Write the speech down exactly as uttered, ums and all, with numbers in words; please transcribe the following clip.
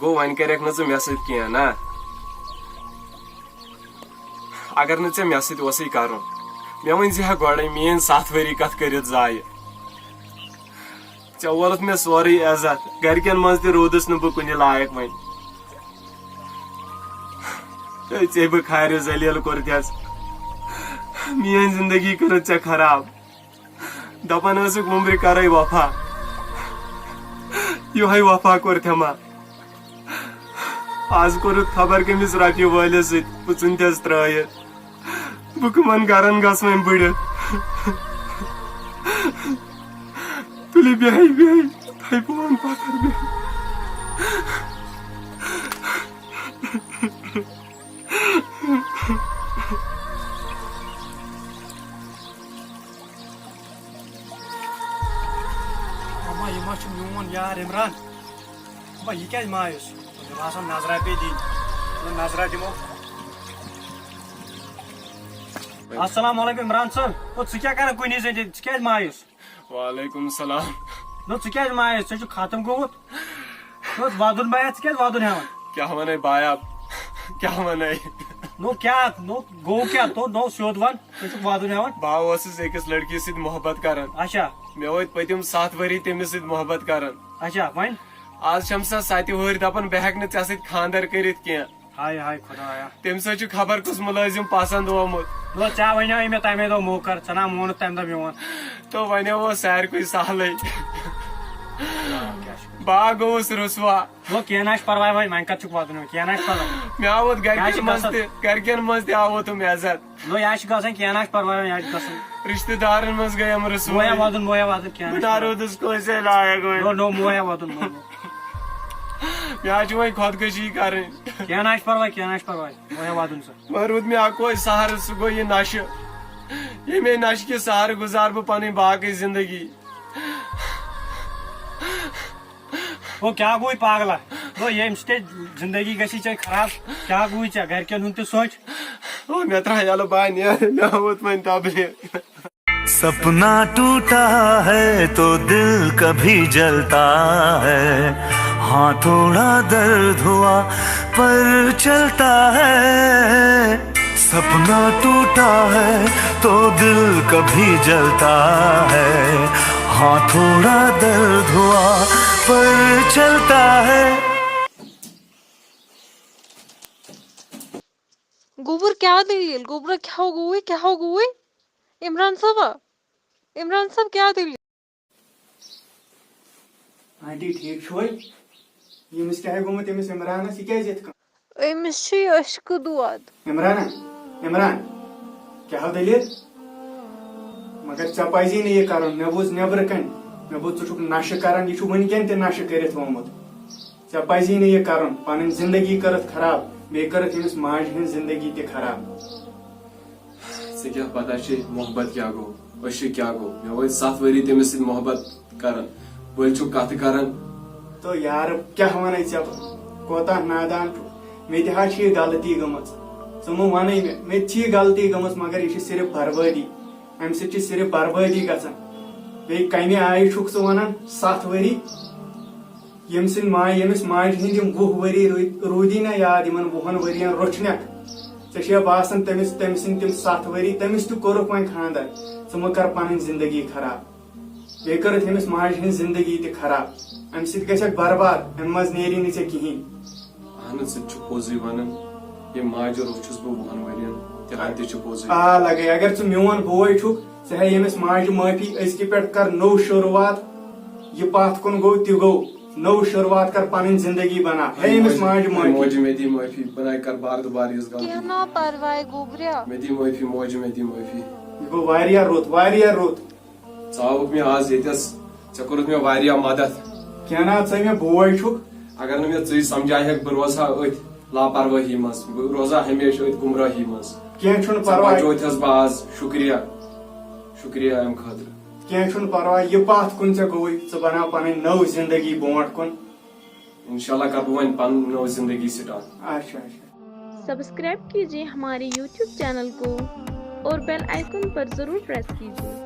گوٚو، وۄنۍ کَرٮ۪کھ نہٕ ژٕ مےٚ سۭتۍ کینٛہہ، نا؟ اگر نہٕ ژےٚ مےٚ سۭتۍ اوسُے کَرُن، مےٚ ؤنۍ زِ ہا گۄڈَے، میٛٲنۍ ستھ ؤری کَتھ کٔرِتھ ضایع؟ ژےٚ وولُتھ مےٚ سورُے عزت، گَرِکٮ۪ن منٛز تہِ روٗدُس نہٕ بہٕ کُنہِ لایق وۄنۍ۔ تہٕ ژےٚ بہٕ خارِ ذلیل کوٚرتھس، میٛٲنۍ زندگی کٔرٕتھ ژےٚ خراب۔ دپان ٲسٕکھ، وُمرِ کرے وفا، یِہوٚے وفا کوٚرتھما۔ آز کوٚرُکھ خبر کٔمِس رۄپیہِ وٲلِس سۭتۍ، پٕژُن تہِ حظ ترٲیِتھ۔ بہٕ کٕمن گرن گژھٕ وۄنۍ بٔڑِتھ؟ تُلِو بیٚہہِ، بیٚہہِ، تھایہِ بہٕ وَنہٕ پتھر بیٚہہِ۔ اما، یہِ ما چھُ میون یار عمران؟ اما، یہِ کیازِ مایوس؟ مےٚ باسان نظرا پیٚیہِ دِنۍ۔ نظرا دِمو۔ السلام علیکم عمران صٲب۔ او، ژٕ کیٛاہ کران کُنی زٔنۍ؟ ژٕ کیازِ مایوس؟ وعلیکم السلام۔ نو، ژٕ کیازِ مایوس؟ ژےٚ چھُکھ ختم گوٚمُت۔ نو، وَدُن بایا، ژٕ کیازِ وَدُن ہٮ۪وان؟ کیٛاہ وَنے بایا؟ کیٛاہ وَنے؟ نو، کیٛاہ؟ نو، گوٚو کیٛاہ؟ تو نو سیوٚد وَن، ژٕ چھُکھ وَدُن ہٮ۪وان۔ بہٕ اوسُس أکِس لڑکی سۭتۍ محبت کران۔ اچھا۔ مےٚ وٲتۍ پٔتِم ستھ ؤری تٔمِس سۭتۍ محبت کران۔ اچھا، وۄنۍ؟ آز چھَم سۄ سَتہِ وٕہٕرۍ دَپان، بہٕ ہٮ۪کہٕ نہٕ ژےٚ سۭتۍ خانٛدر کٔرِتھ کینٛہہ۔ ہاے ہاے خۄدایا۔ تٔمِس حظ چھُ خبر کُس مُلٲزِم پسنٛد آمُت۔ نو، ژےٚ وَنیووُے مےٚ تَمے دۄہ موکر، ژٕ نا مونُتھ تَمہِ دۄہ میون۔ تو وَنیوو ساروٕے سہلٕے۔ بہٕ ہا گوٚوُس رُسوا۔ نو، کینٛہہ نہ چھُ پرواے، وۄنۍ، وۄنۍ کَتھ چھُکھ وَدُن، کینٛہہ نہ چھُ پرواے۔ مےٚ آوُت کیٛاہ گرِکٮ۪ن چھُ منٛز گژھان؟ تہِ، گرِکٮ۪ن منٛز تہِ آوُتُم عزت۔ نو، یہِ حظ چھُ گژھان، کینٛہہ نہ چھُ پرواے، یہِ حظ چھُ گژھان۔ رشتہٕ دارن منٛز گٔیم رُسوٲیی۔ مویا وَدُن، مویا وَدُن، کینٛہہ نہ بہٕ چھُ نہ پرواے۔ روٗدُس کٲنٛسے لایق وۄنۍ۔ نو، نو، مویا وَدُن، نو، نو۔ مےٚ حظ چھِ وۄنۍ خۄدکٔشی کرٕنۍ۔ کینٛہہ نہ چھُ پرواے، کینٛہہ نہ چھُ پرواے، مویا وَدُن سا۔ وۄنۍ روٗد مےٚ اکوے سہارٕ، سُہ گوٚو یہِ نشہٕ۔ ییٚمے نشہٕ کہِ سہارٕ گُزارٕ بہٕ پنٕنۍ باقٕے زندگی۔ او، کیٛاہ گوٚوُے پاگلا؟ او، ییٚمہِ سۭتۍ زندگی گژھی ژےٚ خراب، کیٛاہ گوٚوُے ژےٚ؟ گرِکٮ۪ن ہُنٛد تہِ سونٛچ۔ او، مےٚ ترٛایہِ یَلہٕ، بہٕ ہا نیرٕ، مےٚ ووت وۄنۍ تبلیغ۔ سپنا ٹوٹا ہے تو دل کبھی جلتا ہے، ہاں تھوڑا درد ہوا پر چلتا ہے۔ سپنا ٹوٹا ہے تو دل کبھی جلتا ہے، ہاں تھوڑا درد ہوا پر چلتا ہے۔ گوٚبُر، کیٛاہ دٔلیٖل؟ گوٚبرا، کیٛاہ گوٚوُے؟ کیٛاہ گوٚوُے؟ عمران صٲبا، عمران صٲب، کیٛاہ دٔلیٖل؟ آنٹی، ٹھیٖک چھُوے؟ ییٚمِس کیٛاہ گوٚمُت، أمِس عمرانس؟ یہِ کیٛازِ یِتھ کٔنۍ؟ أمِس چھُ یہِ عشقہٕ دود۔ عمران، عمران، کیٛاہ ہو دٔلیٖل؟ مگر ژےٚ پَزی نہٕ یہِ کَرُن۔ مےٚ بوٗز نیٚبرٕ کَنۍ، مےٚ بوٗز ژٕ چھُکھ نَشہٕ کَران۔ یہِ چھُ وٕنکٮ۪ن تہِ نَشہٕ کٔرِتھ آمُت۔ ژےٚ پَزی نہٕ یہِ کَرُن۔ پَنٕنۍ زِندگی کٔرٕتھ خراب، بیٚیہِ کٔرٕتھ أمِس ماجہِ ہٕنٛز زِندگی تہِ خراب۔ ژےٚ کیٛاہ پتہ چھے محبت کیٛاہ گوٚو، عشق کیٛاہ گوٚو؟ مےٚ وٲتۍ ستھ ؤری تٔمِس سۭتۍ محبت کران، بٔلۍ چھُکھ کتھٕ کران۔ تو یار، کیٛاہ ونے ژےٚ بہٕ؟ کوتاہ نادان چھُکھ۔ مےٚ تہِ حظ چھِ یہِ غلطی گٔمٕژ۔ ژٕ مہٕ ونے مےٚ، مےٚ تہِ چھِ یہِ غلطی گٔمٕژ، مگر یہِ چھِ صرف بربٲدی۔ امہِ سۭتۍ چھِ صرف بربٲدی گژھان۔ بیٚیہِ کمہِ آیہِ چھُکھ ژٕ ونان ستھ ؤری؟ ییٚمہِ سٕنٛدۍ ما-، ییٚمِس ماجہِ ہٕنٛدۍ یِم وُہ ؤری روٗدۍ، روٗدی نہ یاد، یِمن وُہن ؤرین روٚچھنکھ۔ ژےٚ چھےٚ باسان تٔمِس، تٔمۍ سٕنٛدۍ تِم ستھ ؤری، تٔمِس تہِ کوٚرُکھ وۄنۍ خانٛدر۔ ژٕ مہ کر پنٕنۍ زندگی خراب۔ بیٚیہِ کٔرٕتھ أمِس ماجہِ ہٕنٛز زندگی تہِ خراب۔ امہِ سۭتۍ گژھکھ برباد، امہِ منٛز نیری نہٕ ژےٚ کِہینۍ۔ اہن حظ، ژٕ تہِ چھُکھ پوٚزُے ونان۔ ییٚمہِ ماجہِ روٚچھُس بہٕ وُہن ؤرین، تہِ ہن تہِ چھُ پوٚزُے۔ آ لگے، اگر ژٕ میون بوے چھُکھ، ژٕ ہے ییٚمِس ماجہِ معٲفی، أزکہِ پٮ۪ٹھ کر نٔو شروٗعات۔ یہِ پتھ کُن گوٚو تہِ گوٚو، نٔو شروٗعات کر، پنٕنۍ زندگی بنا، ہے ییٚمِس ماجہِ معٲفی۔ موجہِ، مےٚ دی معٲفی، بہٕ نَے کر بار دُبار یِژھ غلطی۔ کینٛہہ نا پرواے گوٚبریا۔ مےٚ دی معٲفی موجہِ، مےٚ دی معٲفی۔ یہِ گوٚو واریاہ رُت، واریاہ رُت۔ ژٕ آوُکھ مےٚ آز ییٚتٮ۪س، ژےٚ کوٚرُتھ مےٚ واریاہ مدد۔ کینٛہہ نہ، ژٕ ہے مےٚ بوے چھُکھ۔ اگر نہٕ مےٚ ژٕے سمجھاوہکھ، بہٕ روزٕ ہا أتھۍ لاپروٲہی منٛز، بہٕ روزٕ ہا ہمیشہِ أتھۍ گمراہی منٛز۔ کینٛہہ چھُنہٕ ژےٚ پرواے۔ بچوتھس بہٕ آز، شُکریہ، شُکریہ امہِ خٲطرٕ۔ کینٛہہ چھُنہٕ پرواے، یہِ پتھ کُن ژےٚ گوٚوُے، ژٕ بناو پنٕنۍ نٔو زندگی برونٛٹھ کُن۔ انشاءاللہ کرٕ بہٕ وۄنۍ پنٕنۍ نٔو زندگی start۔ اچھا، اچھا۔ सब्सक्राइब कीजिए हमारे YouTube चैनल को और बेल आइकन पर ज़रूर प्रेस कीजिए।